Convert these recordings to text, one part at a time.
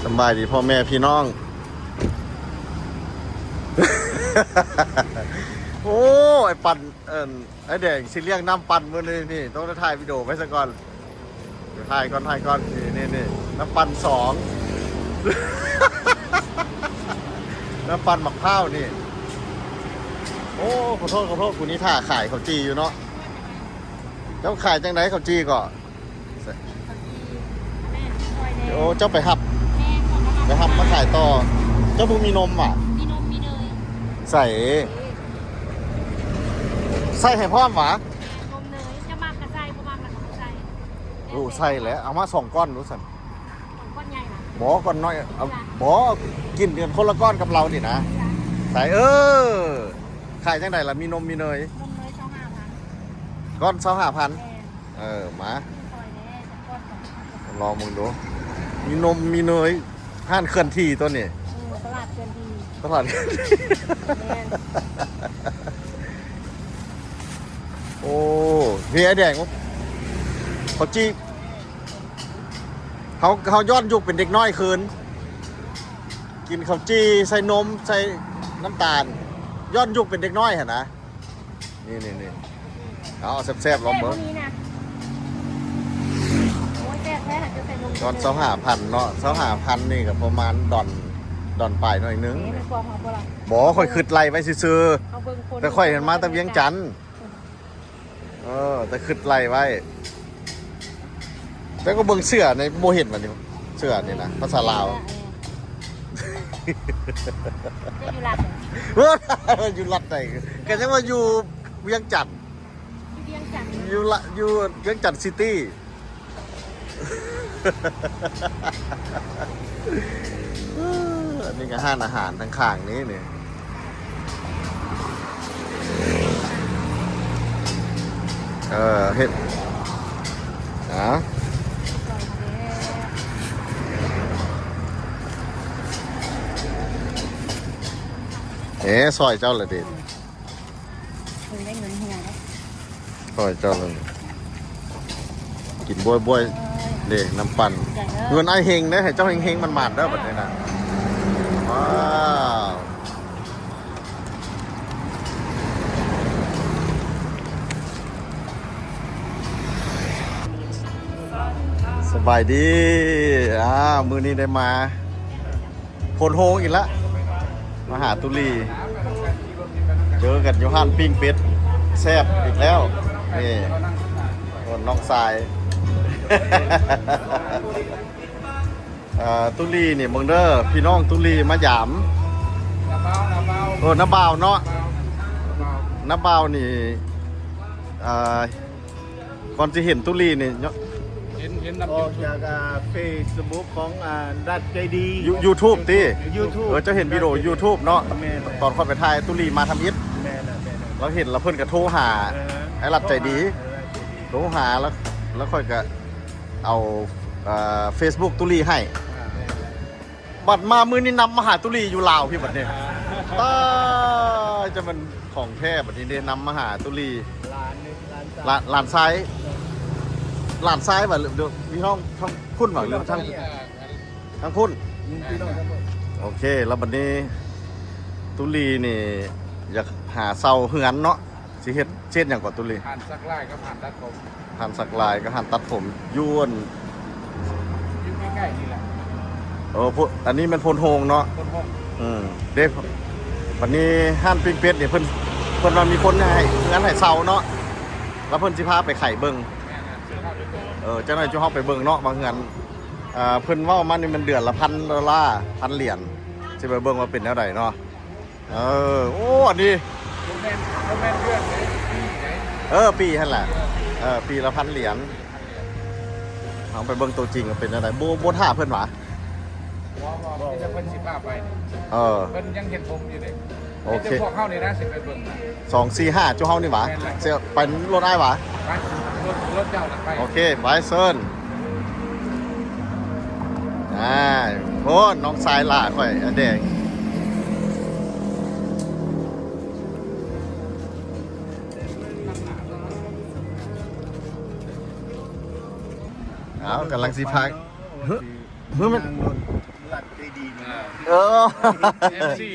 ສຳບາຍດີພໍ່ແມ່ພີ່ນ້ອງ. ໂອ້ ໄອ້ປັ່ນ ເອີ້ນ ໄອ້ແດງຊິລ້ຽງນ້ຳປັ່ນມື້ນີ້ນີ້ ຕ້ອງໄດ້ຖ່າຍວິດີໂອໄວ້ຊະກ່ອນ. ຖ່າຍກ່ອນ ຖ່າຍກ່ອນ. ນີ້ ນີ້ ນີ້ ນ້ຳປັ່ນສອງ ນ້ຳປັ່ນໝາກພ້າວນີ້. ໂອ້ ຂໍໂທດ ຂໍໂທດ ກູນີ້ຖ້າຂາຍເຂົ້າຈີ່ຢູ່ເນາະ. ເຈົ້າຂາຍຈັ່ງໃດເຂົ້າຈີ່ກໍ? ແມ່ນ ໂອ້ ເຈົ້າໄປຮັບ ແມ່ນ ເຂົາມາຮັບ ໄປຮັບມາຂາຍຕໍ່. ເຈົ້າບໍ່ມີນົມຫວາ? ມີນົມ ມີເນີຍ. ໃສ່ ໃສ່ໃຫ້ພ້ອມຫວາ? ແມ່ນ ນົມເນີຍ ຈະມັກກະໃສ່ ບໍ່ມັກລະກະບໍ່ໃສ່. ໂອ້ ໃສ່ແຫຼະ ເອົາມາສອງກ້ອນດູຊັ້ນ. ສອງກ້ອນໃຫຍ່ຫວາ? ບໍ່ ກ້ອນນ້ອຍ ເອົາ ນີ້ລະ ບໍ່ ກິນກັນຄົນລະກ້ອນກັບລາວນີ້ນະ. ນີ້ລະ ໃສ່ ເອີ ຂາຍຈັ່ງໃດລະ? ມີນົມມີເນີຍ. ນົມເນີຍ ຊາວຫ້າພັນ ກ້ອນ ຊາວຫ້າພັນ. ແມ່ນ. ເອີ ມາ ຊ່ອຍແດ່ ສອງກ້ອນ ລອງເບິ່ງດູ. ມີນົມມີເນີຍ ຮ້ານເຄື່ອນທີ່ຕົວນີ້. ເອີ ຕະຫຼາດເຄື່ອນທີ່ ຕະຫຼາດເຄື່ອນທີ່. ແມ່ນ. ໂອ້ ເຮຍແດງ ເຂົ້າຈີ່ ເຮົາ ເຮົາຍ້ອນຍຸກເປັນເດັກນ້ອຍຄືນ ກິນເຂົ້າຈີ່ໃສ່ນົມ ໃສ່ນ້ຳຕານ ຍ້ອນຍຸກເປັນເດັກນ້ອຍຫັ້ນນະ. ນີ້ໆໆ ເອົາແຊບໆ ລອງເບິ່ງ. ແຊບບໍ່ມີນະ ໂອ້ຍ ແຊບແທ້ນະ ຈະໃສ່ນົມ ຕອນຊາວຫ້າພັນເນາະ ຊາວຫ້າພັນນີ້ກໍປະມານດອນ ດອນປາຍໜ້ອຍໜຶ່ງ. ນີ້ແມ່ນຄວາມເຮົາບໍ່ລະ? ບໍ່ ຂ້ອຍຄິດໄລ່ໄວ້ຊື່ໆ ເຮົາເບິ່ງຄົນ ແຕ່ຂ້ອຍຫັ້ນມາແຕ່ວຽງຈັນ. ເອີ ແຕ່ຄິດໄລ່ໄວ້. ແຕ່ກໍເບິ່ງເສື້ອນີ້ບໍ່ເຫັນວ່ານີ້ ເສື້ອນີ້ນະ ພາສາລາວ. ເອີ ເຈົ້າຢູ່ລັດໃດ? ຢູ່ລັດໃດ? ກໍຍັງວ່າຢູ່ວຽງຈັນ ຢູ່ວຽງຈັນ ຢູ່ລະ ຢູ່ວຽງຈັນຊິຕີ້. ອັນນີ້ກໍຮ້ານອາຫານທາງຂ້າງນີ້ນີ້. ເອີ ເຮັດ ອາ ເອີ ຊ່ອຍເຈົ້າລະເດ. ເພິ່ນໄດ້ເງິນເຮືອເດ້ ຊ່ອຍເຈົ້າລະ ກິນບວຍໆ ເອີ ເດ້ ນ້ຳປັ່ນ. ເງິນອ້າຍເຮັງເດ້ ໃຫ້ເຈົ້າເຮັງໆ ໝານໆ ເດີ ບັດນີ້ນະ. ວ້າວ ສະບາຍດີ ອາ ມື້ນີ້ໄດ້ມາ ໂພນໂຮງອີກລະ ມາຫາຕຸລີ ເຈີກັນຢູ່ຮ້ານປີ້ງເປັດ ແຊບອີກແລ້ວ. ນີ້ ໂອ້ ນ້ອງຊາຍ ເອີ ຕຸລີນີ້ ເບິ່ງເດີ ພີ່ນ້ອງຕຸລີມາຢາມ. ນ້າບ່າວ ນ້າບ່າວ ເອີ ນ້າບ່າວເນາະ ນ້າບ່າວ ນ້າບ່າວນີ້ ເອີ ກ່ອນຊິເຫັນຕຸລີນີ້ ເຫັນ ເຫັນນຳ ອອກຈາກ ອ່າ ເຟສບຸກຂອງ ອ່າ ລັດໃຈດີ ຢູ ຢູທູບຕິ ຢູທູບ ເອີ ເຈົ້າເຫັນວິດີໂອຢູທູບເນາະ ແມ່ນ ຕອນຂ້ອຍໄປຖ່າຍຕຸລີມາທຳອິດ ແມ່ນແລ້ວ ແມ່ນແລ້ວ ລາວເຫັນລະເພິ່ນກໍໂທຫາ ເອີ ໄອ້ລັດໃຈດີ ເອີ ໂທຫາລະ ລະຂ້ອຍກໍເອົາ ອ່າ ເຟສບຸກຕຸລີໃຫ້ ອ່າ ແມ່ນແລ້ວ. ບັດມາມື້ນີ້ນຳມາຫາຕຸລີຢູ່ລາວພີ້ບັດນີ້ ຕາຍ ຈະແມ່ນຂອງແທ້ບັດນີ້ເດ້ ນຳມາຫາຕຸລີ ຫຼານ ຫຼານຊາຍ ຫຼານຊາຍ ຫຼື ພີ່ນ້ອງທາງພຸ້ນຫວາ ຫຼືທາງ ທາງພຸ້ນ ໂອເຄ ແລ້ວບັດນີ້ຕຸລີນີ້ຢາກຫາເຊົ່າເຮືອນເນາະ. ຊິເຮັດ ຊິເຮັດຫຍັງເກາະຕຸລີ? ຮ້ານສັກລາຍກັບຮ້ານຕັດຜົມ ຮ້ານສັກລາຍກັບຮ້ານຕັດຜົມ ຢູ່ອັນ ຢູ່ໃກ້ໆນີ້ແຫຼະ ເອີ ໂພ ອັນນີ້ແມ່ນໂພນໂຮງເນາະ ໂພນໂຮງ ອືມ ເດ້ ບັດນີ້ຮ້ານປີ້ງເປັດນີ້ເພິ່ນ ເພິ່ນວ່າມີຄົນໃຫ້ເຮືອນໃຫ້ເຊົ່າເນາະ ແລ້ວເພິ່ນຊິພາໄປໄຂເບິ່ງ ແມ່ນໆ ຊິພາໄປເບິ່ງ ເອີ ຈັກໜ້ອຍຈຸເຮົາໄປເບິ່ງເນາະ ວ່າເຮືອນ ເອີ ເພິ່ນເວົ້າມານີ້ແມ່ນເດືອນລະພັນໂດລາ ພັນຫຼຽນ ຊິໄປເບິ່ງວ່າເປັນແນວໃດເນາະ. ເອີ ໂອ້ ອັນນີ້ບໍ່ແມ່ນ ບໍ່ແມ່ນເດືອນເດ້ ປີເດ້ ເອີ ປີຫັ້ນແຫຼະ ເອີ ປີລະພັນຫຼຽນ ເຮົາໄປເບິ່ງໂຕຈິງວ່າເປັນຈັ່ງໃດ ບໍ່ ບໍ່ຖ້າເພິ່ນຫວາ? ບໍ່ ບໍ່ ມີແຕ່ເພິ່ນຊິພາໄປ ເອີ ເພິ່ນຍັງເຮັດຜົມຢູ່ເດ້ ໂອເຄ ມີແຕ່ພວກເຮົານີ້ນະຊິໄປເບິ່ງນະ ສອງ ສີ່ ຫ້າ ຈຸເຮົານີ້ຫວາ? ແມ່ນແຫຼະ ຊິໄປລົດອ້າຍຫວາ? ໄປ ລົດ ລົດເຈົ້ານະໄປ ໂອເຄ ໄປເຊີນ. ອ່າ ໂອ້ ນ້ອງຊາຍຫຼ້າຂ້ອຍ ອາແດງ ເອົາ ກຳລັງຊິພາ ເຮີ້ ເຮີ້ ມັນ ນັ່ງລົດ ລັ ເອີ ເອັຟຊີ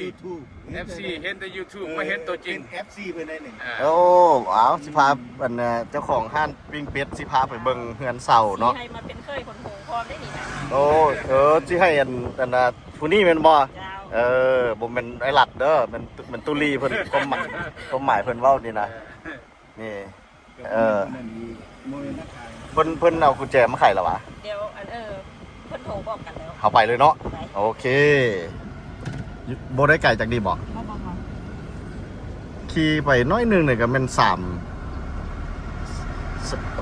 ເອັຟຊີເຫັນແຕ່ຢູທູບ ມາເຫັນຕົວຈິງ ເປັນເອັຟຊີເພິ່ນໄດ້ນີ້. ໂອ້ ເອົາ ຊິພາ ອັນ ເຈົ້າຂອງຮ້ານປີ້ງເປັດຊິພາໄປເບິ່ງເຮືອນເຊົ່າເນາະ ໃຫ້ມາເປັນເຂີຍຄົນໂຫງພ້ອມໄດ້ນີ້ນະ. ໂອ້ ເອີ ຊິໃຫ້ ອັນ ອັນ ຜູ້ນີ້ແມ່ນບໍ່? ເຈົ້າ ເອີ ບໍ່ແມ່ນອ້າຍລັດເດີ ແມ່ນ ແມ່ນຕູລີເພິ່ນ ຄວາມໝາຍ ຄວາມໝາຍເພິ່ນເວົ້ານີ້ນະ ນີ້. ເອີ ເພິ່ນ ເພິ່ນເອົາກຸນແຈມາໄຂແລ້ວຫວາ? ດຽວ ອັນ ເອີ ເພິ່ນໂທບອກກັນແລ້ວ ເຮົາໄປເລີຍເນາະ. ໂອເຄ ບໍ່ໄດ້ໄກຈາກນີ້ບໍ? ບໍ່ ບໍ່ ບໍ່ ຂີ່ໄປໜ້ອຍໜຶ່ງນີ້ກໍແມ່ນສາມ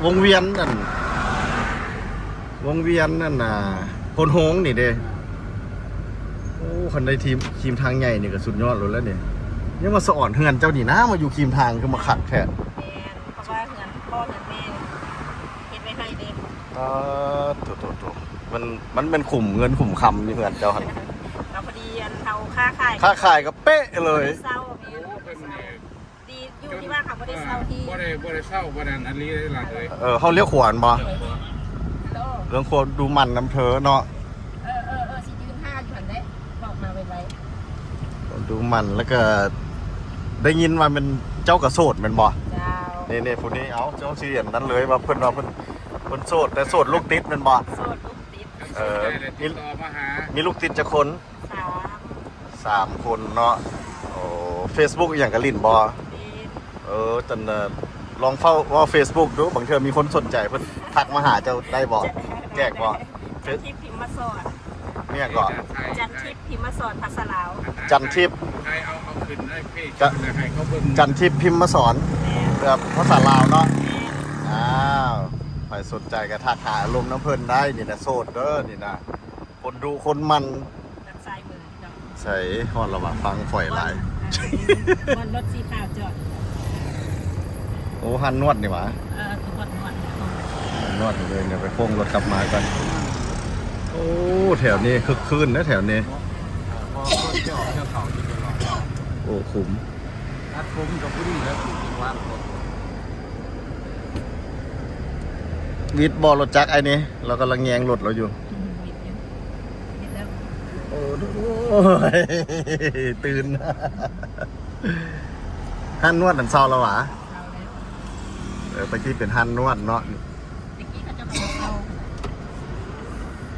ວົງວຽນນັ້ນ ວົງວຽນນັ້ນນະ ໂພນໂຮງນີ້ເດ້. ໂອ້ ຄັນໄດ້ທີມ ທີມທາງໃຫຍ່ນີ້ກໍສຸດຍອດໂລດແລ້ວນີ້. ຍັງວ່າສະອອນເຮືອນເຈົ້ານີ້ນະ ມາຢູ່ຄີມທາງຄືມາຄັກແທ້. ແມ່ນ ເພາະວ່າເຮືອນພໍ່ເຮືອນແມ່ເຮັດໄວ້ໃຫ້ເດ້. ອາ ໂທ້ໆໆ ມັນ ມັນແມ່ນຂຸມເງິນຂຸມຄຳຢູ່ເຮືອນເຈົ້າຫັ້ນ. ກໍພໍດີອັນເຮົາຄ້າຂາຍ ຄ້າຂາຍກໍເປະເລີຍ ບໍ່ໄດ້ເຊົ່າ ແມ່ນ ບໍ່ໄດ້ເຊົ່າ ດີຢູ່ທີ່ວ່າເຮົາບໍ່ໄດ້ເຊົ່າທີ່ ບໍ່ໄດ້ ບໍ່ໄດ້ເຊົ່າ ບໍ່ໄດ້ອັນນີ້ຫຼາຍເລີຍ. ເອີ ເຮົາລ້ຽວຂວາຫັ້ນບໍ່? ເອີ ເລື່ອງຄວາມດຸໝັ່ນນຳເທີເນາະ. ເອີ ເອີ ເອີ ຊິຢືນຖ້າຢູ່ຫັ້ນເດ້ ບອກມາໄວໆ ດຸໝັ່ນ. ແລ້ວກໍໄດ້ຍິນວ່າແມ່ນເຈົ້າກໍໂສດແມ່ນບໍ່? ເຈົ້າ ນີ້ໆ ຜູ້ນີ້ ເອົ້າ ເຈົ້າຊິອັນນັ້ນເລີຍວ່າເພິ່ນວ່າເພິ່ນ ເພິ່ນໂສດ ແຕ່ໂສດລູກຕິດແມ່ນບໍ່? ໂສດລູກຕິດ. ເອີ ມີ ຕິດຕໍ່ມາຫາ ມີລູກຕິດຈັກຄົນ? ສາມ ສາມຄົນເນາະ. ໂອ້ ເຟສບຸກອີ່ຫຍັງກໍຫຼິ້ນບໍ່? ຫຼິ້ນ. ເອີ ຈັ່ງ ລອງເຝົ້າເວົ້າເຟສບຸກດູ ບາງເທື່ອມີຄົນສົນໃຈເພິ່ນທັກມາຫາເຈົ້າໄດ້ບໍ່? ແຈກບໍ່? ຈັນທິບ ພິມມະສອນ. ມີຫຍັງເກາະ? ຈັນທິບ ພິມມະສອນ ພາສາລາວ. ຈັນທິບ ໃຫ້ເອົາ ເອົາຂຶ້ນໃນເພຈ ຈະ ແລ້ວໃຫ້ເຂົາເບິ່ງ. ຈັນທິບ ພິມມະສອນ ແມ່ນ ແບບພາສາລາວເນາະ. ແມ່ນ. ອ້າວ ໃຜສົນໃຈກໍທັກຫາລົມນຳເພິ່ນໄດ້. ນີ້ນະ ໂສດເດີ ນີ້ນະ ຄົນດຸຄົນໝັ່ນ. ທາງຊ້າຍມືເຈົ້າ. ໃສ ຮອດແລ້ວຫວາ? ຟັງຝອຍຫຼາຍ ບ່ອນ ເອີ ບ່ອນລົດສີຂາວຈອດ. ໂອ້ ຮ້ານນວດນີ້ຫວາ? ເອີ ຄືບ່ອນນວດ. ນວດເລີຍ ດຽວໄປໂຄ້ງລົດກັບມາກ່ອນ. ໂອ້ ແຖວນີ້ຄຶກຄື້ນເດ້ ແຖວນີ້. ໂອ້ ຄຸ້ມ. ຕັດຜົມກັບຜູ້ນີ້ແຫຼະ ຢູ່ເທິງວາງລົດ. ວິດບໍ່ລົດຈັກອ້າຍນີ້? ລາວກຳລັງແຍງລົດລາວຢູ່. ອືມ ວິດຢູ່ ວິດແລ້ວ. ໂອ້ ໂອ້ຍ ຕື່ນ. ຮ້ານນວດນັ້ນເຊົ່າແລ້ວຫວາ? ເຊົ່າແລ້ວ. ເອີ ຕະກີ້ເປັນຮ້ານນວດເນາະ. ຕະກີ້ເຂົາເຈົ້າກໍບໍ່ເຊົ່າ.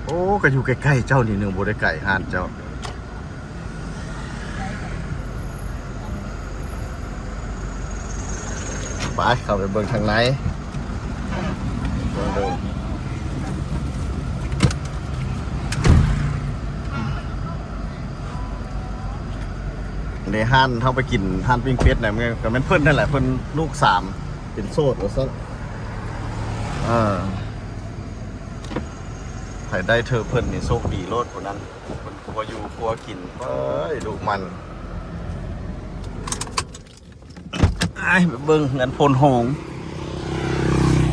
ໂອ້ ກໍຢູ່ໃກ້ໆເຈົ້ານີ້ໜຶ່ງ ບໍ່ໄດ້ໄກຮ້ານເຈົ້າ. ໄປ ເຂົ້າໄປເບິ່ງທາງໃນ ເບິ່ງເດີ. ໃນຮ້ານເຮົາໄປກິນ ຮ້ານປີ້ງເປັດນະ ມັນກໍແມ່ນເພິ່ນນັ້ນແຫຼະ ເພິ່ນລູກສາມ ເປັນໂສດວ່າຊັ້ນ. ເອີ ໃຜໄດ້ເທີເພິ່ນນີ້ໂຊກດີໂລດ ຜູ້ນັ້ນ ເພິ່ນຄົວຢູ່ຄົວກິນ. ເອີຍ ດຸໝັ່ນ. ໄປເບິ່ງເຮືອນໂພນໂຮງ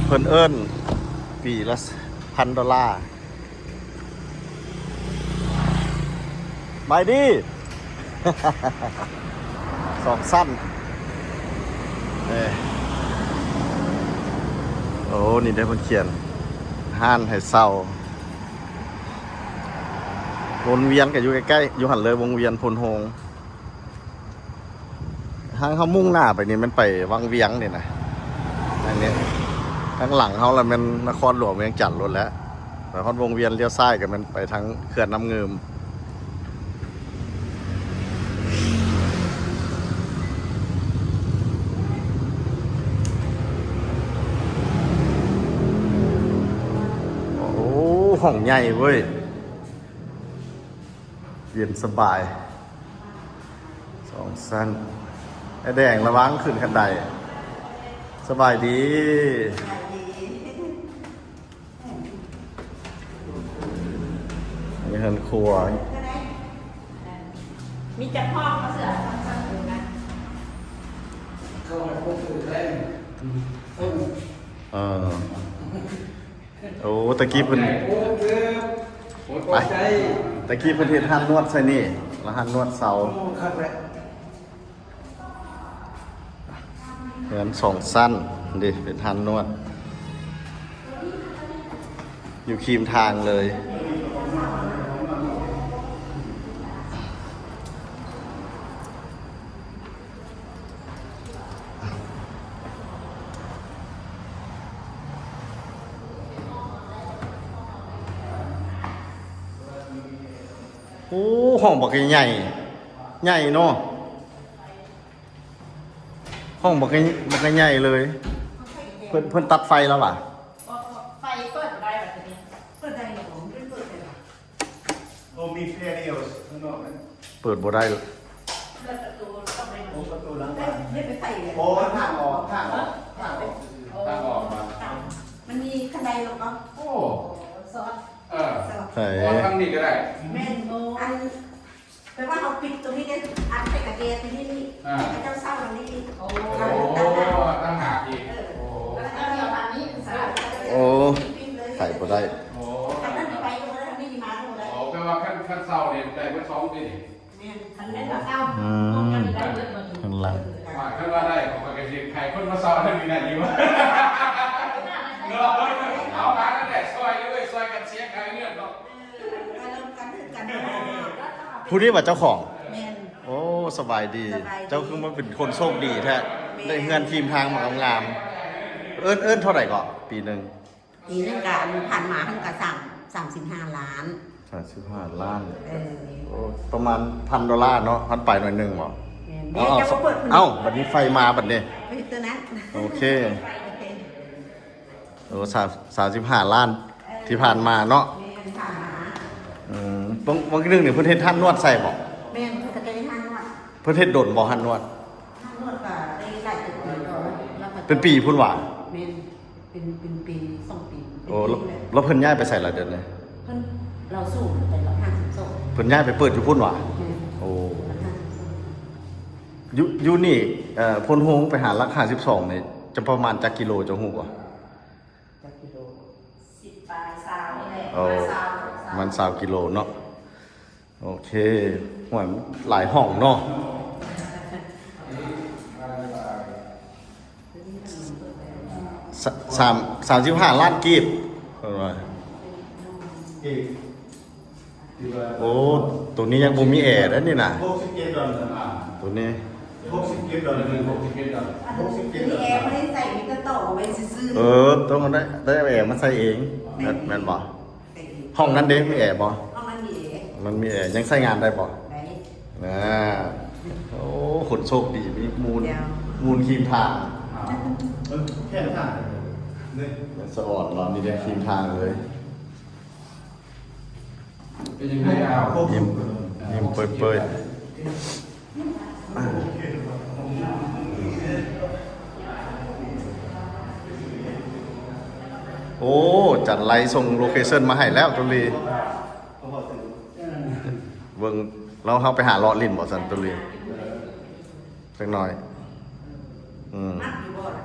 ເພິ່ນເອີ້ນປີລະພັນໂດລາ. ບາຍດີ ສອງຊັ້ນ. ເອີ ໂອ້ ນີ້ໄດ້ເພິ່ນຂຽນ ຮ້ານໃຫ້ເຊົ່າ ວົງວຽນກໍຢູ່ໃກ້ໆ ຢູ່ຫັ້ນເລີຍ ວົງວຽນໂພນໂຮງ. ທາງເຮົາມຸ່ງໜ້າໄປນີ້ແມ່ນໄປວັງວຽງນີ້ນະ ອັນນີ້ ທາງຫຼັງເຮົາລະແມ່ນນະຄອນຫຼວງວຽງຈັນໂລດແຫຼະ. ໄປຮອດວົງວຽນລ້ຽວຊ້າຍກໍແມ່ນໄປທາງເຂື່ອນນ້ຳງື່ມ. ໂອ້ ຫ້ອງໃຫຍ່ເວີ້ຍ ເຢັນສະບາຍ. ສອງຊັ້ນ. ອ້າຍແດງ ລະວັງຂຶ້ນຄັນໄດ. ສະບາຍດີ. ມີເຮືອນຄົວ. ມີຈັກຫ້ອງ ເສືອ ເຂົ້າໃຫ້ຄົນອື່ນໄດ້. ເອີ. ໂອ້ ຕະກີ້ເພິ່ນ ໄປ ຕະກີ້ເພິ່ນເຮັດຮ້ານນວດໃສ່ນີ້ ລະຮ້ານນວດເຊົາ. ໂອ້ ຄັກແຫຼະ. ເຮືອນສອງຊັ້ນເດ້ ເປັນຮ້ານນວດ ຢູ່ຄີມທາງເລີຍ. ໂອ້ ຫ້ອງບັກໃຫຍ່ ໃຫຍ່ເນາະ ຫ້ອງບັກໃຫຍ່ ບັກໃຫຍ່ເລີຍ. ເພິ່ນ ເພິ່ນຕັດໄຟແລ້ວຫວາ? ໄຟເປີດບໍ່ໄດ້ຫວາ ໂຕນີ້? ເປີດໄດ້ບໍ່? ມັນເປີດໄດ້ຫວາ? ໂອ້ ມີແພດຽວຂ້າງນອກນະ ເປີດບໍ່ໄດ້. ເປີດປະຕູຕ້ອງໄດ້ ໂອ້ ປະຕູຫຼັງບ້ານ ໄດ້ໄປໃສ່ເລີຍ. ໂອ້ ທາງອອກ ທາງອອກ ທາງອອກ ໂອ້ ທາງອອກມາ ມັນມີຄັນໄດລົງເນາະ. ໂອ້ ໂອ້ ຊອດ ເອີ ຊອດ ໃສ່ ໂອ້ ທາງນີ້ກໍໄດ້ ແມ່ນ. ໂອ້ ອັນ ແປວ່າເຮົາປິດຕົງນີ້ເດ້ ອັດໃສ່ກະແຈຕົງນີ້ນີ້ ອ່າ ໃຫ້ເຈົ້າເຊົ່າອັນນີ້ອີກ. ໂອ້ ຕ່າງຫາກອີກ. ເອີ ໂອ້ ແລ້ວກໍດຽວອັນນີ້ ໂອ້ ໄຂບໍ່ໄດ້. ໂອ້ ທາງນັ້ນໄປກໍບໍ່ໄດ້ ທາງນີ້ມາກໍບໍ່ໄດ້. ໂອ້ ແປວ່າຄັນ ຄັນເຊົ່ານີ້ໄດ້ເບິດສອງປີ. ແມ່ນ ຄັນແມ່ນວ່າເຊົ່າ ອືມ ຂ້າງຫຼັງ ວ່າຄັນວ່າໄດ້ ຂ້ອຍກໍຊິໃຫ້ຄົນມາເຊົ່າທາງນີ້ໄດ້ຢູ່. ເນາະ ເອົາຫາກັນແຫຼະ ຊ່ອຍເລີຍ ຊ່ອຍກັນເສຍຄ່າເຮືອນເນາະ. ຜູ້ນີ້ວ່າເຈົ້າຂອງ? ແມ່ນ. ໂອ້ ສະບາຍດີ ສະບາຍດີ. ເຈົ້າຄືມາເປັນຄົນໂຊກດີແທ້ ແມ່ນ ໄດ້ເຮືອນຄຣີມທາງມາງາມໆ. ເອີ້ນ ເອີ້ນເທົ່າໃດເກາະ ປີໜຶ່ງ? ປີໜຶ່ງກະ ອັນຜ່ານມາຫັ້ນກະສາມ ສາມສິບຫ້າລ້ານ. ສາມສິບຫ້າລ້ານ. ເອີ ໂອ້ ປະມານພັນໂດລາເນາະ ພັນປາຍໜ້ອຍໜຶ່ງບໍ? ແມ່ນ. ເອົ້າ ເຈົ້າບໍ່ເປີດ ເອົ້າ ບັດນີ້ໄຟມາບັດນີ້ ໄປເຮັດຕົວນັ້ນ. ໂອເຄ ໂອເຄ. ໂອ້ ສາມ ສາມສິບຫ້າລ້ານ ເອີ ທີ່ຜ່ານມາເນາະ. ແມ່ນ ຜ່ານມາ. ອືມ ບາງ ບາງທີໜຶ່ງນີ້ເພິ່ນເຮັດຮ້ານນວດໃສ່ບໍ? ແມ່ນ ເພິ່ນກໍຈະເຮັດຮ້ານນວດ. ເພິ່ນເຮັດດົນບໍ່ຮ້ານນວດ? ຮ້ານນວດກໍໄດ້ຫຼາຍເຕີບແລ້ວ ເປັນປີພຸ້ນຫວາ? ແມ່ນ ເປັນ ເປັນປີສອງປີ. ໂອ້ ແລ້ວເພິ່ນຍ້າຍໄປໃສລະດຽວນີ້? ເພິ່ນ ລາວສູງ ແຕ່ລາວຫ້າສິບສອງ ເພິ່ນຍ້າຍໄປເປີດຢູ່ພຸ້ນຫວາ? ແມ່ນ. ໂອ້ ລາວຫ້າສິບສອງ. ຢູ່ ຢູ່ນີ້ ເອີ ໂພນໂຮງໄປຫາຫຼັກຫ້າສິບສອງນີ້ ຈະປະມານຈັກກິໂລ ເຈົ້າຮູ້ບໍ່? ຈັກກິໂລ? ສິບປາຍຊາວນີ້ແຫຼະ. ໂອ້ ປາຍຊາວ ປະມານຊາວກິໂລເນາະ. ໂອເຄ. ໂອ້ຍ ຫຼາຍຫ້ອງເນາະ. ສາມ ສາມ ສາມສິບຫ້າລ້ານກີບ ເພິ່ນວ່າ. ໂອ້ ໂຕນີ້ຍັງບໍ່ມີແອເດ້ນີ້ນະ. ຫົກສິບເຈັດດອນລານ. ໂຕນີ້ຫົກສິບເຈັດດອນລານ. ຫົກສິບເຈັດດອນລານ. ມີແອບໍ່ໄດ້ໃສ່ ມີແຕ່ຕໍ່ໄວ້ຊື່ໆ. ເອີ ຕ້ອງໄດ້ ໄດ້ເອົາແອມາໃສ່ເອງ. ແມ່ນ ແມ່ນບໍ່? ຫ້ອງນັ້ນເດ້ ມີແອບໍ່? ຫ້ອງນັ້ນມີແອ. ມັນມີແອ ຍັງໃຊ້ງານໄດ້ບໍ່? ໄດ້. ອ່າ ໂອ້ ຄົນໂຊກດີ ມີມູນ ແລ້ວ ມູນຄຣີມທາງ. ເອີ ແຄ່ທາງເດ້ ສະອອນເນາະ ມີແຕ່ຄຣີມທາງເລີຍ. ເປັນຈັ່ງໃດ? ຍິ້ມ ຍິ້ມເປີຍໆ. ໂອ້ ຈັນໄລສົ່ງໂລເຄຊັນມາໃຫ້ແລ້ວ ຕຸລີ. ເບິ່ງ ລາວ ເຮົາໄປຫາເລາະຫຼິ້ນບໍ່ຊັ້ນ ຕຸລີ? ຈັກໜ້ອຍ. ອືມ ມັກຢູ່ບໍ່ລະ?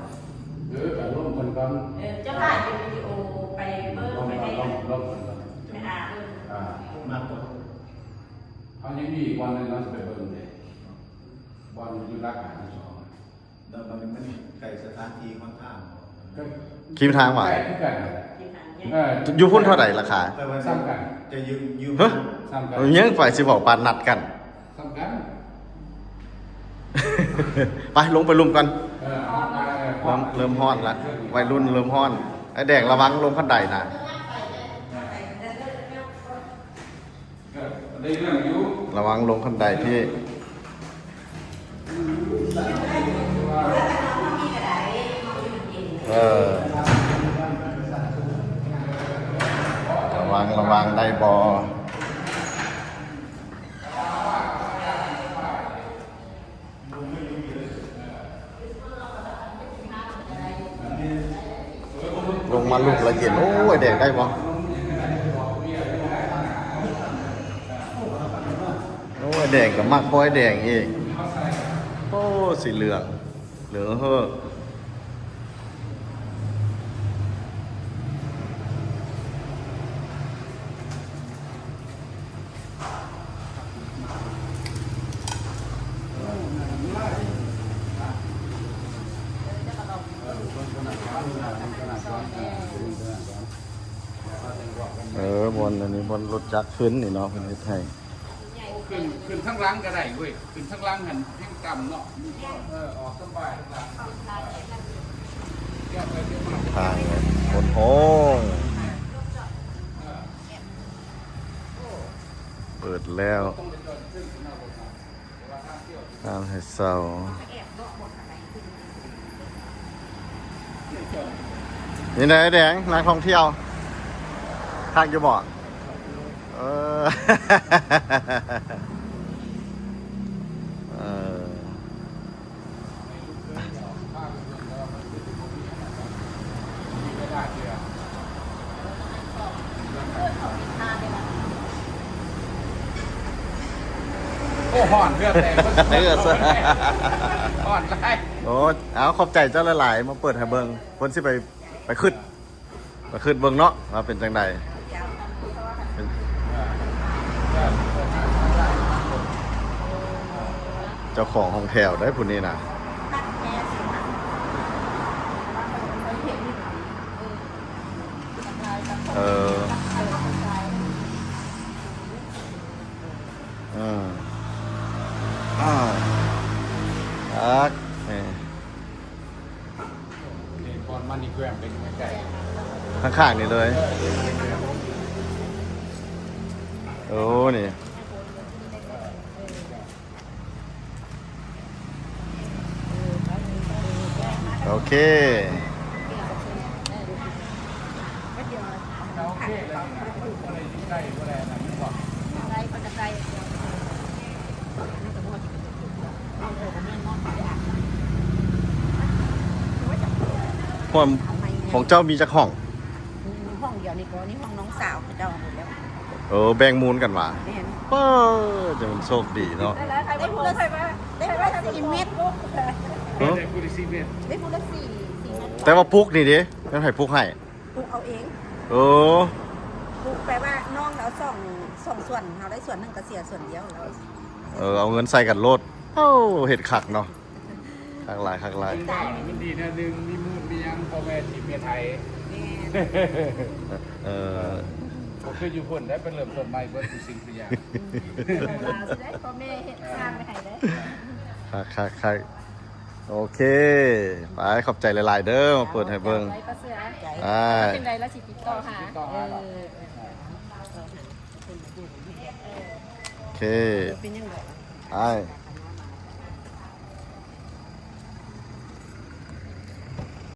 ເອີ ໄປລົມກັນກ່ອນ. ເອີ ເຈົ້າຖ່າຍເປັນວິດີໂອໄປເບິ່ງ ລົມ ໄປໃຫ້ ລົມ ລົມກັນກ່ອນ ໄປຫາເບິ່ງ. ອ່າ ມັກບໍ່? ເຮົາຍັງມີອີກບ່ອນໜຶ່ງ ເຮົາຊິໄປເບິ່ງເດ້ ບ່ອນຢູ່ຫຼັກຫ້າສິບສອງ. ແລ້ວມັນ ມັນໃກ້ສະຖານທີ່ຂອງທາງບໍ່? ຄຣີມທາງຫວາ? ໃກ້ຄືກັນ. ເອີ ຢູ່ພຸ້ນເທົ່າໃດລາຄາ? ສ່ຳກັນ. ຈະຢູ່ ຢູ່ ຮະ? ສ່ຳກັນ. ຍັງໄປຊິເວົ້າປານນັດກັນ. ສ່ຳກັນ. ໄປ ລົງໄປລຸ່ມກັນ. ເອີ ເລີ່ມ ເລີ່ມຮ້ອນລະ ໄວລຸ້ນເລີ່ມຮ້ອນ. ໄອ້ແດງລະວັງລົງຄັນໄດນະ. ໄດ້ເລື່ອງຢູ່ ລະວັງລົງຄັນໄດທີ່. ເອີ ລະວັງ ລະວັງ ໄດ້ບໍ່? ລົງມາລຸກລະເຢັນ. ໂອ້ຍ ແດງໄດ້ບໍ່? ໂອ້ຍ ແດງກໍມັກ ໂອ້ຍ ແດງອີກ. ໂອ້ ສີເຫຼືອງ ເຫຼືອງເຮີ. ເອີ ບ່ອນອັນນີ້ ບ່ອນລົດຈັກຂຶ້ນນີ້ເນາະ ເພິ່ນເຮັດໃຫ້. ຂຶ້ນ ຂຶ້ນທາງຫຼັງກໍໄດ້ເວີຍ ຂຶ້ນທາງຫຼັງຫັ້ນແຮງຕ່ຳເນາະ. ເອີ ອອກສະບາຍທາງຫຼັງ ທາງຄົນໂຮງ. ເປີດແລ້ວ ຮ້ານໃຫ້ເຊົ່າ. ນີ້ນະແດງ ນັກທ່ອງທ່ຽວ ຄັກຢູ່ບໍ່? ເອີ ເອີ. ໂອ້ ຮ້ອນ ເຫື່ອແຕກ ເຫື່ອ ຮ້ອນຫຼາຍ. ໂອ້ ເອົາ ຂອບໃຈເຈົ້າຫຼາຍໆ ມາເປີດໃຫ້ເບິ່ງ ເພິ່ນຊິໄປ ໄປຄຶດ ມາຄຶດເບິ່ງເນາະວ່າເປັນຈັ່ງໃດ. ເປັນເຈົ້າຂອງຫ້ອງແຖວໄດ໋ຜູ້ນີ້ນະ. ເອີ ອືມ ອ້າວ ຄັກ ນີ້. ນີ້ບ່ອນມັນນີ້ແກວ່ງໄປຢູ່ໃກ້ໆ ຂ້າງໆນີ້ເລີຍ. ເອີ ໂອ້ ນີ້ ໂອເຄ. ຮ່ວມ ຂອງເຈົ້າມີຈັກຫ້ອງ? ຫ້ອງດຽວນີ້ກໍ ນີ້ຫ້ອງນ້ອງສາວເຂົາເຈົ້າໝົດແລ້ວ. ເອີ ແບ່ງມູນກັນວ່າ. ແມ່ນ. ເອີ ຈັ່ງມັນໂຊກດີເນາະ. ໄດ້ຜູ້ລະ ໄດ້ຜູ້ລະສີ່ເມັດ. ຮະ? ໄດ້ຜູ້ລະສີ່ເມັດ. ໄດ້ຜູ້ລະສີ່ ສີ່ເມັດ. ແຕ່ວ່າປຸກນີ້ເດ ແມ່ນໃຜປຸກໃຫ້? ປຸກເອົາເອງ. ເອີ ປຸກແປວ່ານ້ອງລາວສອງ ສອງສ່ວນ ເຮົາໄດ້ສ່ວນໜຶ່ງກໍເສຍສ່ວນດຽວ. ເອີ ເອົາເງິນໃສ່ກັນໂລດ. ໂອ້ ເຮັດຄັກເນາະ. ຄັກຫຼາຍ ຄັກຫຼາຍ. ມັນດີແນວໜຶ່ງ ມີມູນມີຫຍັງ ພໍ່ແມ່ທີມເມໄທ. ແມ່ນ. ເອີ ບໍ່ຄືຢູ່ພຸ້ນໄດ໋ ໄປເລີ່ມຕົ້ນໃໝ່ເບິດທຸກສິ່ງທຸກຢ່າງ. ອືມ ລາວຊິໄດ້ ພໍ່ແມ່ເຮັດສ້າງໄວ້ໃຫ້ເດ້. ຄັກໆໆ. ໂອເຄ ໄປ ຂອບໃຈຫຼາຍໆເດີ ມາເປີດໃຫ້ເບິ່ງ. ໄປ ປ້າເສືອ. ອ່າ ຈັ່ງໃດລະຊິຕິດຕໍ່ຫາ. ຕິດຕໍ່ຫາ. ເອີ ໂອເຄ ເປັນຫຍັງດອກ. ໄປ.